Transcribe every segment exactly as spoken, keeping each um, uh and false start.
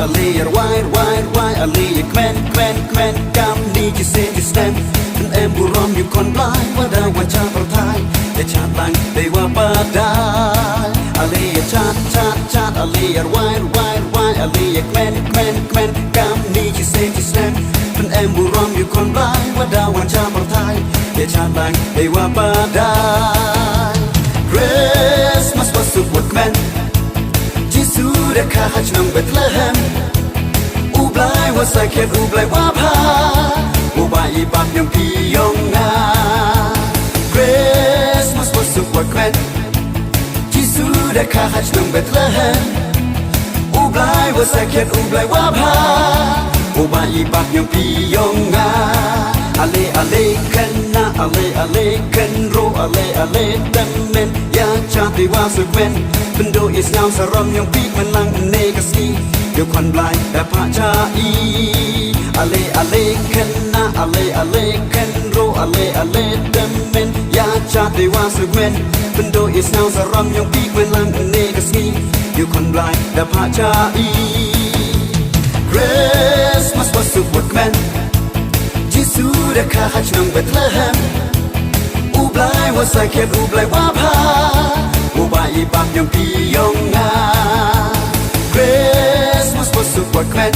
Ale ïa rwai, rwai, rwai, ale ïa kmen, kmen, kmen, kam ni ki sien ki snem. Pynemburom ïa u khon Blai, wa da wan sha pyrthai, ïa shad lang dei wa badai. Ale ïa shad, shad, shad, ale ïa rwai, rwai, rwai, ale ïa kmen, kmen, kmen, kam ni ki sien ki snem. Pynemburom ïa u khon Blai, wa da wan sha pyrthai, ïa shad lang dei wa badai. Christmas wa suk wa kmen. Jisu da kha ha shnong Bethlehem. U Blai wa sakhiat, U Blai wa bha, u ba i bak ñiong phi ñiong nga. Christmas wa suk wa kmen. Jisu da kha ha shnong Bethlehem. U Blai wa sakhiat, U Blai wa bha, u ba i bak ñiong phi ñiong nga. Ale ale khynnah, ale ale khynroo, ale ale tymmen, ïa shad dei wa suk kmen. Pynduh ïa sngew sarom ñiong phi kmen lang ne ka sngi, ïa u khon Blai da phah sha i. Ale ale khynnah, ale ale khynroo, ale ale tymmen, ïa shad dei wa suk kmen. Pynduh ïa sngew sarom ñiong phi kmen lang ne ka sngi, ïa u khon Blai da phah sha i. Christmas wa suk wa kmen. Jisu da kha ha shnong Bethlehem. U Blai wa sakhiat, U Blai wa bha, u ba i bak ñiong phi ñiong nga. Christmas wa suk wa kmen.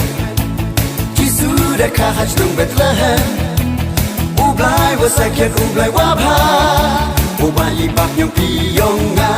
Jisu da kha ha shnong Bethlehem. U Blai wa sakhiat, U Blai wa bha, u ba i bak ñiong phi ñiong nga.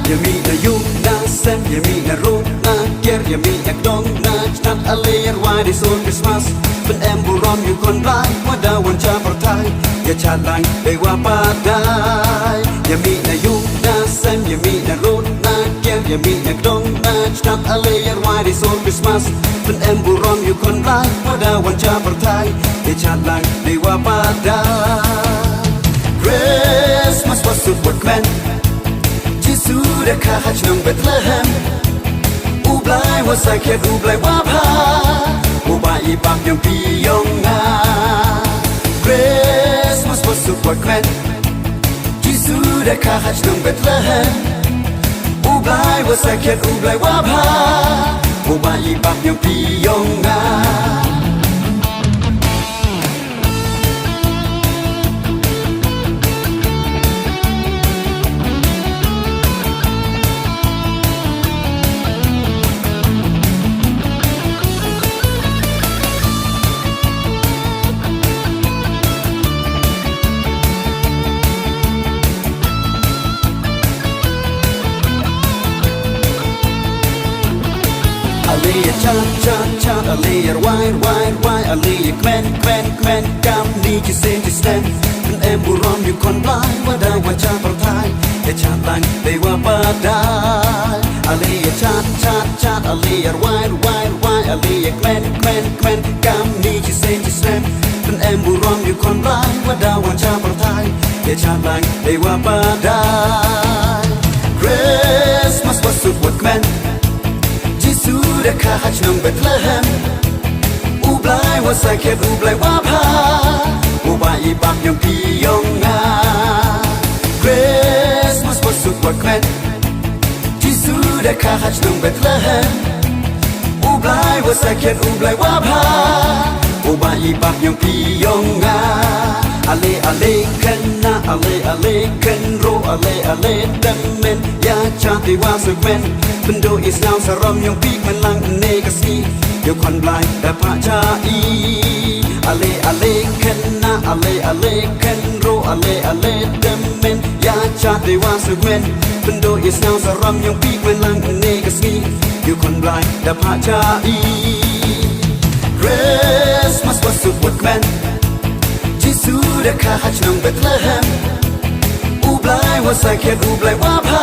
Ïa mih na ïung na sem, ïa mih na rud na kiar, ïa mih na kdong na shnat, ale ïa rwai dei sur Christmas. Pynemburom ïa u khon Blai wa da wan sha pyrthai, ïa shad lang dei wa badai. Ïa mih na ïung na sem, ïa mih na rud na kiar, ïa mih na kdong na shnat, ale ïa rwai dei sur Christmas. Pynemburom ïa u khon Blai wa da wan sha pyrthai, ïa shad lang dei wa badai. Christmas wa suk wa kmen. Jisu da kha ha shnong Bethlehem. U Blai wa sakhiat, U Blai wa bha, u ba i bak ñiong phi ñiong nga. Christmas wa suk wa kmen. Jisu da kha ha shnong Bethlehem. U Blai wa sakhiat, U Blai wa bha, u ba i bak ñiong phi ñiong nga. Ale ïa shad shad shad, ale ïa rwai rwai rwai, ale ïa kmen kmen kmen, kam ni ki sien ki snem. Pynemburom ïa u khon Blai wa da wan sha pyrthai, ïa shad lang dei wa badai. Ale ïa shad shad shad, ale ïa rwai rwai rwai, ale ïa kmen kmen kmen, kam ni ki sien ki snem. Pynemburom ïa u khon Blai wa da wan sha pyrthai, ïa shad lang dei wa badai. Christmas wa suk wa kmen. Jisu da kha ha shnong Bethlehem. U Blai wa sakhiat, U Blai wa bha, u ba i bak ñiong phi ñiong nga. Christmas wa suk wa kmen. Jisu da kha ha shnong Bethlehem. U Blai wa sakhiat, U Blai wa bha, u ba i bak ñiong phi ñiong nga. Ale ale khynnah, ale ale khynroo, ale ale tymmen, ïa shad dei wa suk kmen. Pynduh ïa sngew sarom ñiong phi kmen lang ne ka sngi, ïa u khon Blai da phah sha i. Ale ale khynnah, ale ale khynroo, ale ale tymmen, ïa shad dei wa suk kmen. Pynduh ïa sngew sarom ñiong phi kmen lang ne ka sngi, ïa u khon Blai da phah sha i. Christmas wa suk wa kmen. Jisu da kha ha shnong Bethlehem. U Blai wa sakhiat, U Blai wa bha,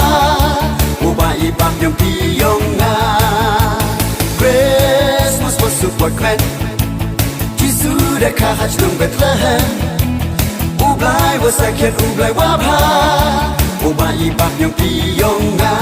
u ba i bak ñiong phi ñiong nga. Christmas wa suk wa kmen. Jisu da kha ha shnong Bethlehem. U Blai wa sakhiat, U Blai wa bha, u ba i bak ñiong phi ñiong nga.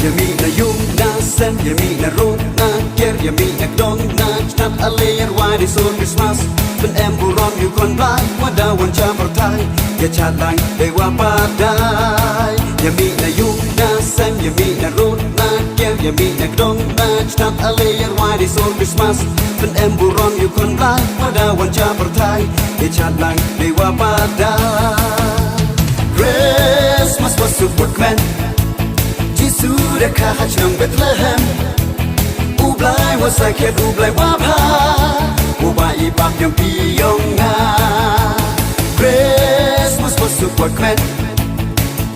Ïa mih na ïung na sem, ïa mih na rud na kiar, ïa mih na kdong na shnat, ale ïa rwai dei sur Christmas. Pynemburom ïa u khon Blai wa da wan sha pyrthai, ïa shad lang dei wa badai. Ïa mih na ïung na Sem ïa mih na rud na ker, ïa mih na kdong na ktad, ale ïa rwai dei sur Christmas. Pyndem burom ïa u khun Blai, wada wan sha pyrthai, ïa shad lang dei wa padai. Christmas wa suk wa kmen, Jisu da kha ha shnong Bethlehem. U Blai wa sakhiat, U Blai wa bha, u ba i bak yong phi yong nga. Christmas wa suk wa kmen,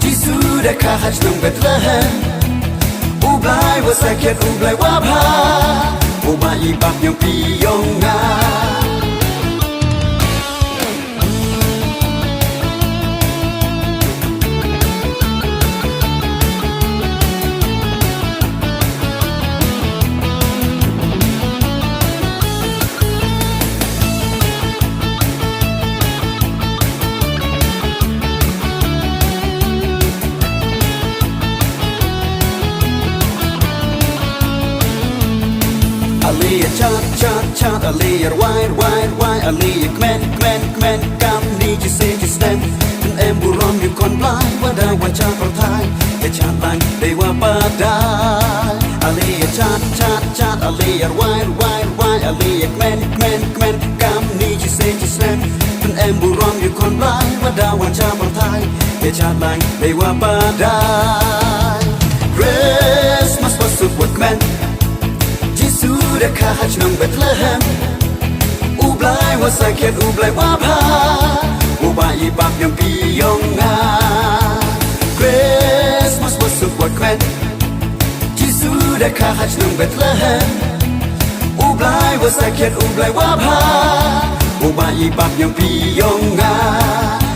Jisu da kha ha shnong Bethlehem. U Blai wa sakhiat, U Blai wa bha, u ba i bak yong phi yong nga. Ale ïa shad, shad, shad, ale ïa rwai, rwai, rwai, ale ïa kmen, kmen, kmen, kam ni chi se chi snem. Pyndem burom ïa u khun Blai, wada wan sha pyrthai, ïa shad lang dei wa padai. Ale ïa shad, shad, shad, ale ïa rwai, rwai, rwai, ale ïa kmen, kmen, kmen, kam ni chi se chi snem. Pyndem burom ïa u khun Blai, wada wan sha pyrthai, ïa shad lang dei wa padai. Christmas wa suk wa kmen, Jisu da kha ha shnong Bethlehem. U Blai wa sakhiat, U Blai wa bha, u ba i bak yong phi yong nga. Christmas wa suk wa kmen, Jisu da kha ha shnong Bethlehem. U Blai wa sakhiat, U Blai wa bha, u ba i bak yong phi yong nga.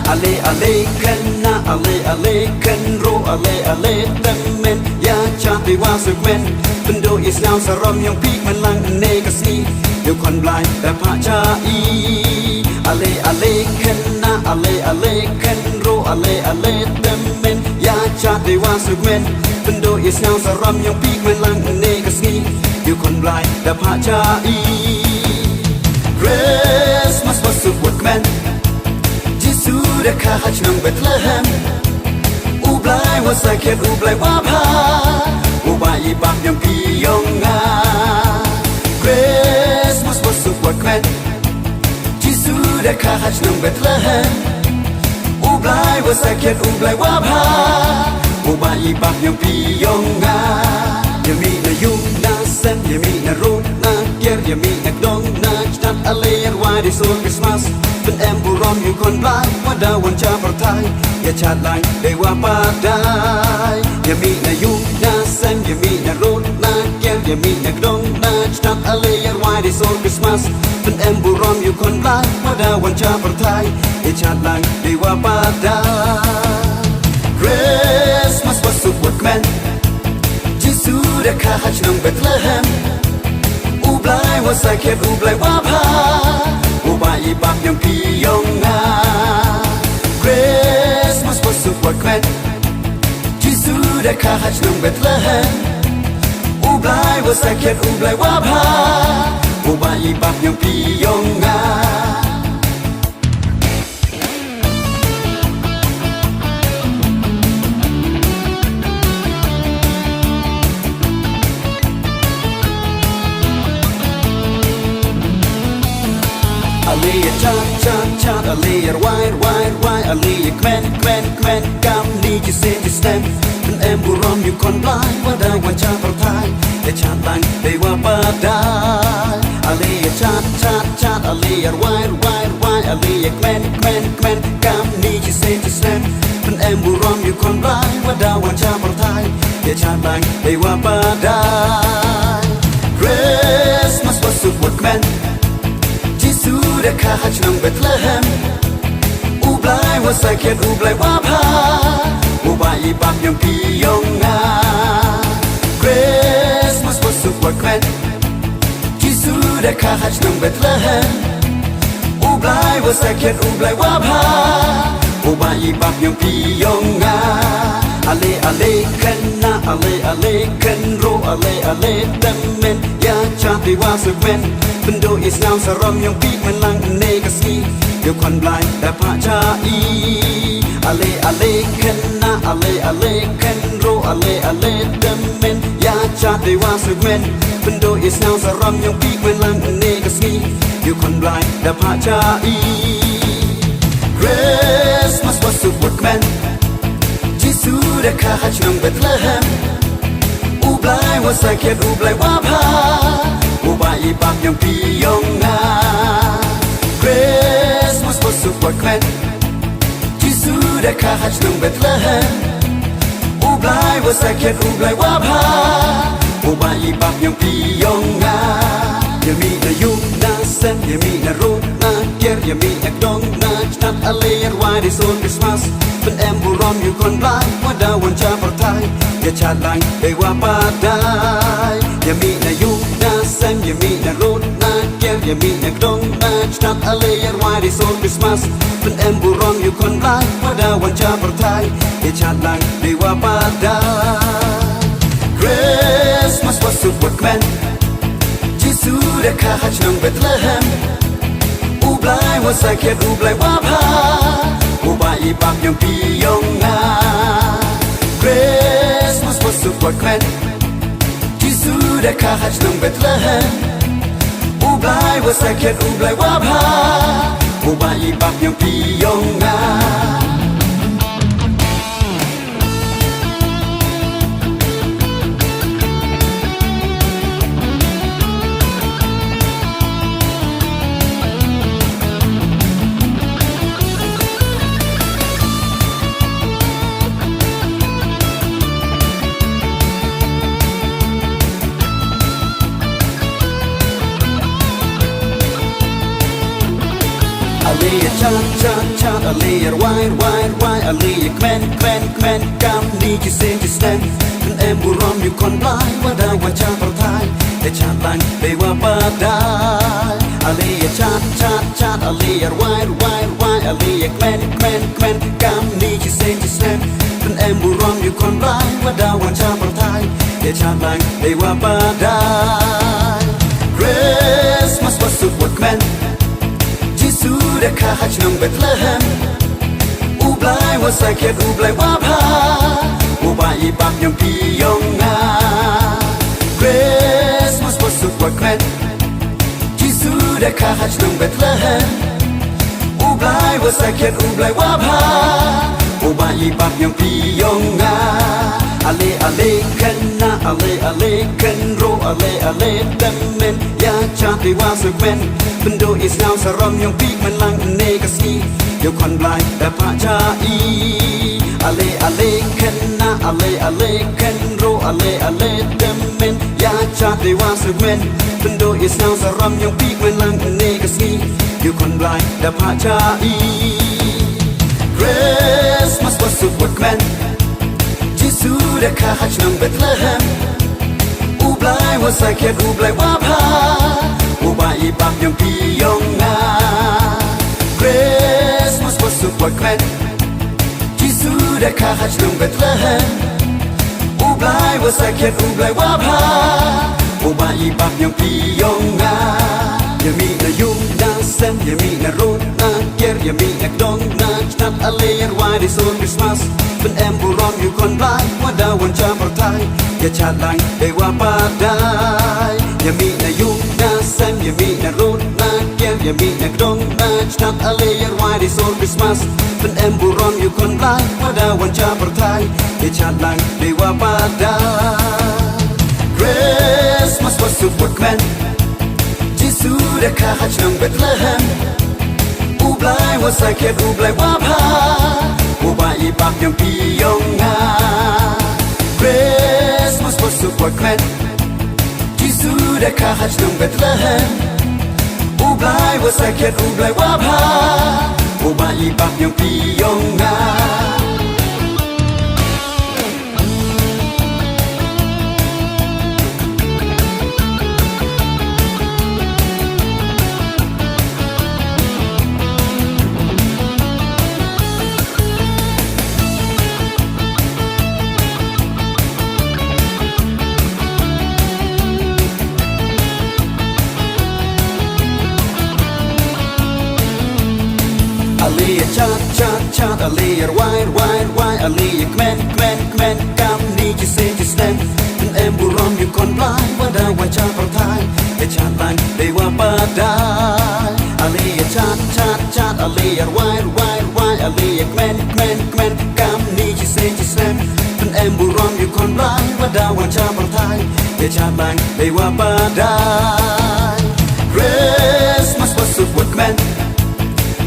Ale ale khynnah, ale ale khynroo, ale ale tymmen, ïa shad dei wa suk kmen. Pynduh i sngaw sarom yong phi, kmen lang ne ka sngi, ïa u khun Blai da phah sha i. Ale ale khynnah, ale ale khynroo, ale ale tymmen, ïa shad dei wa suk kmen. Pynduh i sngaw sarom yong phi, kmen lang ne ka sngi, ïa u khun Blai da phah sha i. Christmas wa suk wa kmen, Jisu da kha ha shnong Bethlehem. U Blai wa sakhiat, U Blai wa bha, u ba i bak yong phi yong nga. Christmas wa suk wa kmen, Jisu da kha ha shnong Bethlehem. U Blai wa sakhiat, U Blai wa bha, u ba i bak yong phi yong nga. Ïa mih na yung na sem, ïa mih na rud na ker, ïa mih na kdong na ktad, ale ïa rwai dei sur Christmas. Pyndem burom ïa u khun Blai, wada wan sha pyrthai, ïa shad lang dei wa padai. Ïa mih na yung na sem, ïa mih na rud na ker, ïa mih na kdong na ktad, ale ïa rwai dei sur Christmas. Pyndem burom ïa u khun Blai, wada wan sha pyrthai, ïa shad lang dei wa padai. Christmas wa suk wa kmen, Jisu da kha ha shnong Bethlehem. U Blai wa sakhiat, U Blai wa bha, u ba i bak yong phi yong nga. Christmas wa suk wa kmen, Jisu da kha ha shnong Bethlehem. U Blai wa sakhiat, U Blai wa bha, u ba i bak yong phi yong nga. Ale ïa shad, shad, shad, ale ïa rwai, rwai, rwai, ale ïa kmen, kmen, kmen, kam ni chi se chi snem. Pyndem burom ïa u khun Blai, wada wan sha pyrthai, ïa shad lang dei wa padai. Ale ïa shad, shad, shad, ale ïa rwai, rwai, rwai, ale ïa kmen, kmen, kmen, kam ni chi se chi snem. Pyndem burom ïa u khun Blai, wada wan sha pyrthai, ïa shad lang dei wa padai. Christmas wa suk wa kmen, Jisu da kha ha shnong Bethlehem. U Blai wa sakhiat, U Blai wa bha, u ba i bak yong phi yong nga. Christmas wa suk wa kmen, Jisu da kha ha shnong Bethlehem. U Blai wa sakhiat, U Blai wa bha, u ba i bak yong phi yong nga. Ale ale khynnah, ale ale khynroo, ale ale tymmen, ïa shad dei wa suk kmen. Pynduh i sngaw sarom yong phi, kmen lang ne ka sngi, Ïa u Khun Blai da phah jai. Ale ale khynnah, ale ale khynroo, ale ale tymmen, ïa ka dewa sngewkmen. Pynduh ïa ka sngew sarom ïong phi kmen lang ne ka sngi. Ïa u Khun Blai da phah jai. Christmas wat suk wat kmen. Jisu da kha ha shnong Bethlehem. U Blai wa sakhiat, U Blai wa bha, u ba i bak ïong phi ïong nga. Christmas wa suk wa kmen. Jisu da kha ha shnong Bethlehem. U Blai wa sakhiat, U Blai wa bha, u ba i bak ïong phi ïong nga. Ïa mih na ïung na sem, ïa mih na rud na kiar, ïa mih na kdong na chnat, ale ïa rwai dei soh Christmas. Pynem burom ïa u Khun Blai wa da wan sha pyrthai. Ïa chad lang dei wa padai. Ïa mih na ïung na sem, ïa mih na rud na kiar, ïa mih na kdong na chnat, ale ïa rwai dei soh Christmas. Pynem burom ïa u Khun Blai wa da wan sha pyrthai. Ïa chad lang dei wa padai. Christmas wa suk wa kmen. Jisu da kha ha shnong Bethlehem. U Blai wa sakhiat, U Blai wa bha, u ba i bak ïong phi ïong nga. Christmas wa suk wa kmen. Jisu da kha ha shnong Bethlehem. U Blai wa sakhiat, U Blai wa bha, u ba i bak ïong phi ïong nga. Ale ïa chad, chad, chad, ale ïa rwai, rwai, rwai, ale ïa kmen, kmen, kmen, kam ni ki sien ki snem. Pynem burom ïa u Khun Blai wa da wan sha pyrthai. Ïa chad lang dei wa padai. Ale ïa chad, chad, chad, ale ïa rwai, rwai, rwai, ale ïa kmen, kmen, kmen, kam ni ki sien ki snem. Pynem burom ïa u Khun Blai wa da wan sha pyrthai. Ïa chad lang dei wa padai. Christmas wa suk wa kmen. Jisu da kha ha shnong Bethlehem. U Blai wa sakhiat, U Blai wa bha, u ba i bak ïong phi ïong nga. Christmas wa suk wa kmen. Jisu da kha ha shnong Bethlehem. U Blai wa sakhiat, U Blai wa bha, u ba i bak ïong phi ïong nga. Ale ale khynnah, ale ale khynroo, ale ale tymmen, ïa ka dewa sngewkmen. Pynduh ïa ka sngew sarom ïong phi kmen lang ne ka sngi. Ïa u Khun Blai da phah jai. Ale ale khynnah, ale ale khynroo, ale ale tymmen, ïa ka dewa sngewkmen. Pynduh ïa ka sngew sarom ïong phi kmen lang ne ka sngi. Ïa u Khun Blai da phah jai. Christmas wa suk wa kmen. Jisu da kha ha shnong Bethlehem. U Blai wa sakhiat, U Blai wa bha, u ba i bak ïong phi ïong nga. Christmas wa suk wa kmen. Jisu da kha ha shnong Bethlehem. U Blai wa sakhiat, U Blai wa bha, u ba i bak ïong phi ïong nga. Ïa mih na ïung na sem, ïa mih na rud na kiar, ïa mih na kdong na chnat, ale ïa rwai dei soh Christmas. Pynem burom ïa u Khun Blai wa da wan sha pyrthai. Ïa chad lang dei wa padai. Ïa mih na ïung na sem, ïa mih na rud na kiar, ïa mih na kdong na chnat, ale ïa rwai dei soh Christmas. Pynem burom ïa u Khun Blai wa da wan sha pyrthai. Ïa chad lang dei wa padai. Christmas wa suk wa kmen. Jisu da kha ha shnong Bethlehem. U Blai wa sakhiat, U Blai wa bha, u ba i bak ïong phi ïong nga. Christmas wa suk wa kmen. Jisu da kha ha shnong Bethlehem. U Blai wa sakhiat, U Blai wa bha, u ba i bak ïong phi ïong nga. Chat, chat, chat, ale ïa rwai, rwai, rwai, ale ïa kmen, kmen, kmen, kamni shisien shisnem. Pynemburom ïa u khun Blai, wat da wan sha pyrthai. Ïa chat lang, dei wa padai. Ale ïa chat, chat, chat, ale ïa rwai, rwai, rwai, ale ïa kmen, kmen, kmen, kamni shisien shisnem. Pynemburom ïa u khun Blai, wat da wan sha pyrthai. Ïa chat lang, dei wa padai. Christmas wa suk wa kmen.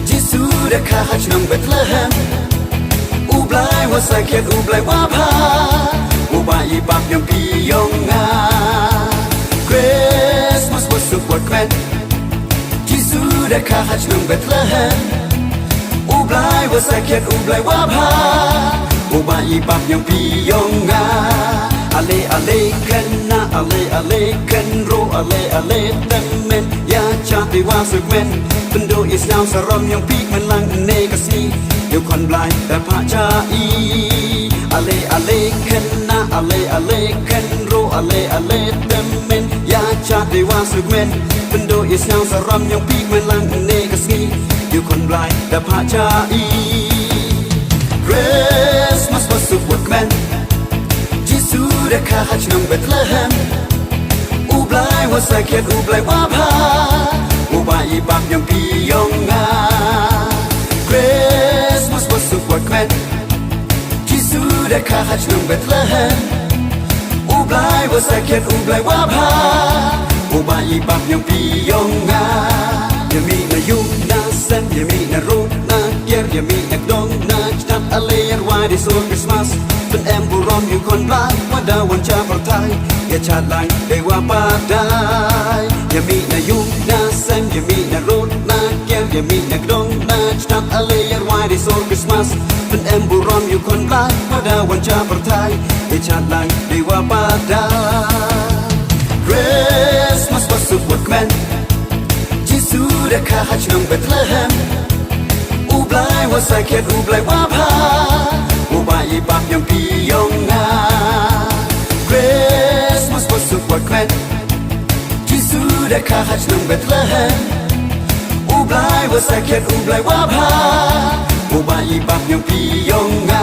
Jisu da kha ha shnong Bethlehem. U Blai wa sakhiat, u Blai wa bha. U ba i pap yong phi yong nga. Christmas wa suk wa kmen. Jisu da kha ha shnong Bethlehem. U Blai wa sakhiat, u Blai wa bha. U ba i pap yong phi yong nga. Ale ale khynnah, ale ale khynroo, ale ale tymmen. Ïa chat dei wa suk kmen. Pynduh ïa sñiaw sarom yong phi kmen lang ne ka sngi. Ïa u khun Blai da phah cha i. Ale ale khynnah, ale ale khynroo, ale ale tymmen. Ïa chat dei wa suk kmen. Pynduh ïa sñiaw sarom yong phi kmen lang ne ka sngi. Ïa u khun Blai da phah cha i. Christmas wa suk wa kmen. Jisu da kha ha shnong Bethlehem. U Blai wa sakhiat, u Blai wa bha. U ba i pap yong phi yong nga. Christmas wa suk wa kmen. Jisu da kha ha shnong Bethlehem. U Blai wa sakhiat, u Blai wa bha. U ba i pap yong phi yong nga. Ïa mih na ïung na sem, ïa mih na rud na kiar, ïa mih na kdong na shnat, ale ïa rwai dei sur Christmas. Pynemburom ïa u khun Blai, wat da wan sha pyrthai. Ïa chat lang, dei wa padai. Ïa mih na ïung na sem, ïa mih na rud na kiar, ïa mih na kdong na shnat, ale ïa rwai dei sur Christmas. Pynemburom ïa u khun Blai, wat da wan sha pyrthai. Ïa chat lang, dei wa padai. Christmas wa suk wa kmen. Jisu da kha ha shnong Bethlehem. U Blai wa sakhiat, u Blai wa bha. U ba i pap yong phi yong nga. Christmas wa suk wa kmen. Jisu da kha ha shnong Bethlehem. U Blai wa sakhiat, u Blai wa bha. U ba i pap yong phi yong nga.